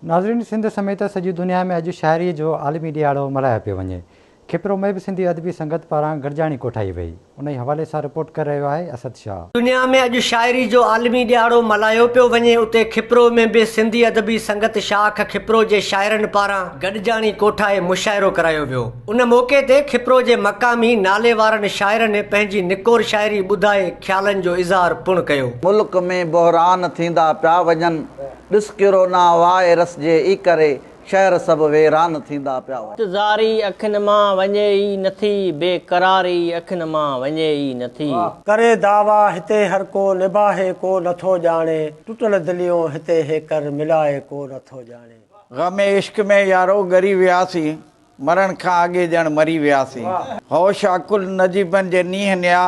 ناظرين سنڌ سميت سڄي دنيا ۾ اڄ شاعري جو عالمي ڏهاڙو ملهايو پيو وڃي. کپرو ۾ به سنڌي ادبي سنگت پاران گڏجاڻي ڪوٺائي وئي. انهي حوالي سان رپورٽ ڪري رهيو آهي اسد شاهه. دنيا ۾ اڄ شاعري جو عالمي ڏهاڙو ملهايو پيو وڃي اتي کپرو ۾ به سنڌي ادبي سنگت شاخ کپرو جي شاعرن پاران گڏجاڻي ڪوٺائي مشاعرو ڪرايو ويو. ان موقعي تي کپرو جي مقامي نالي وارن شاعرن پنهنجي نڪور شاعري ٻڌائي خيالن جو اظهار پڻ ڪيو. ملڪ ۾ بحران ٿيندا پيا وڃن. ڏس ڪرونا وائرس جي ئي ڪري شهر سڀ ويران ٿيندا پيا وڃن. زاري اکين مان وڃي ئي نٿي، بي قراري اکين مان وڃي ئي نٿي. ڪري دعويٰ هتي هر ڪو نباهي ڪو نٿو ڄاڻي، ٽٽل دليون هتي هيڪر ملائي ڪو نٿو ڄاڻي. غم عشق ۾ يارو ڳري وياسين، مرڻ کان اڳي ڄڻ مري وياسين. هوش عقل نجيبن جي نينهن نيا،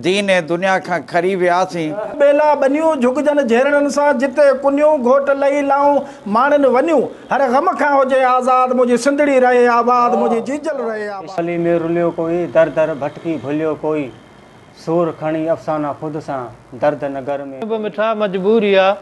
دين ۽ دنيا کان کري وياسين. ٻيلا ٻنيون جهڪجن جهيرڻن سان، جتي ڪنيون گهوٽ لئي لائون ماڻين ونيون. هر غم کان هجي آزاد، منهنجي سنڌڙي رهي آباد، منهنجي جيجل رهي آباد. علي ۾ رليو ڪوئي، در در ڀٽڪي ڀليو ڪوئي، سور کڻي افسانا خود سان، درد نگر ۾. به مٺا مجبوري آ،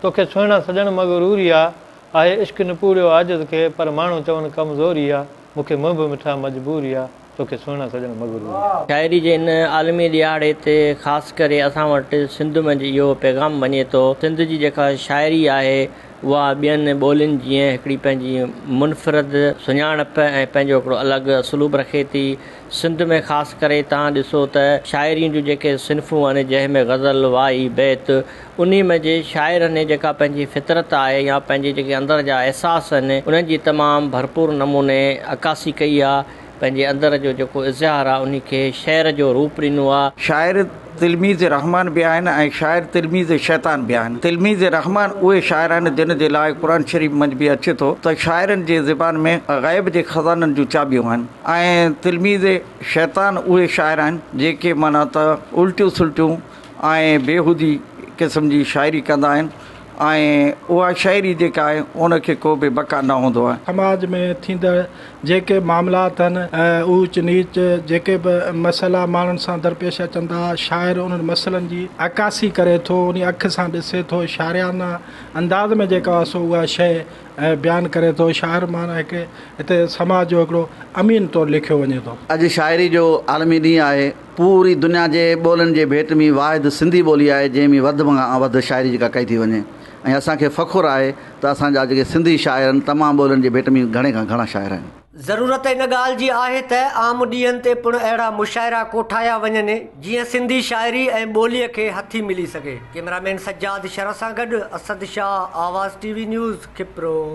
توکي سهڻا سڄڻ مغروري آ، آهي عشق نپوڙيو عاجز کي، پر ماڻهو چون ڪمزوري آ، مون کي منهن به مٺا مجبوري آ، توکي سهڻا سڄڻ مغروري آ. شاعري جي ان عالمي ڏهاڙي تي خاص ڪري اسان وٽ سنڌ منجهه اهو پيغام وڃي ٿو، سنڌ جي جيڪا شاعري آهي اها ٻين ٻولين جيئن هڪڙي پنهنجي منفرد سڃاڻپ ۽ پنهنجو هڪڙو الڳ اسلوب رکي ٿي. سنڌ ۾ خاص ڪري توهان ڏسو ته شاعري جون جيڪي صنفون آهن جنهن ۾ غزل، وائي، بيت، انهي ۾ جي شاعرن جيڪا پنهنجي فطرت آهي يا پنهنجي جيڪي اندر جا احساس آهن انهن جي تمام ڀرپور نموني عڪاسي ڪئي آ پنهنجي اندر جو جيڪو اظهار آ انهي کي شعر جو روپ ڏنو آ. شاعر تلميذ رحمان به آهن ۽ شاعر تلميذ شيطان به آهن. تلميذ رحمان اهي شاعر آهن جن جي لاء قرآن شريف منجهه به اچي ٿو ته شاعرن جي زبان ۾ غيب جي خزانن جون چاٻيون آهن ۽ تلميذ شيطان اهي شاعر آهن جيڪي معنيٰ ته الٽيون سلٽيون ۽ بيهودي قسم جي شاعري ڪندا آهن ۽ اها شاعري جيڪا آهي ان کي ڪو به بقا نه هوندو آهي. سماج ۾ ٿيندڙ جيڪي معاملات آهن، اوچ نيچ جيڪي به مسئلا ماڻهن سان درپيش اچن ٿا، شاعر انهن مسئلن جي عڪاسي ڪري ٿو، انهي اک سان ڏسي ٿو، شاعرانه انداز ۾ جيڪا آهي سو اها شيء بيان ڪري ٿو. شاعر معنيٰ هڪ هتي سماج جو هڪڙو امين طور ليکيو وڃي ٿو. اڄ شاعري جو عالمي ڏينهن آهي. پوري دنيا جي ٻولين جي ڀيٽ ۾ واحد سنڌي ٻولي آهي جنهن ۾ وڌ کان وڌ شاعري جيڪا ڪئي ٿي وڃي ۽ اسان کي فخر آهي ته اسان جا جيڪي سنڌي شاعر آهن تمام ٻولين جي ڀيٽ ۾ گهڻي کان گهڻا شاعر آهن. ضرورت ان ڳالهه جي آهي ته عام ڏينهن تي پڻ اهڙا مشاعرا ڪوٺايا وڃن جيئن سنڌي شاعري ۽ ٻوليء کي هٿي ملي سگهي. ڪئميرا مين سجاد شر سان گڏ Asad Shah, Awaz T V news, Khipro.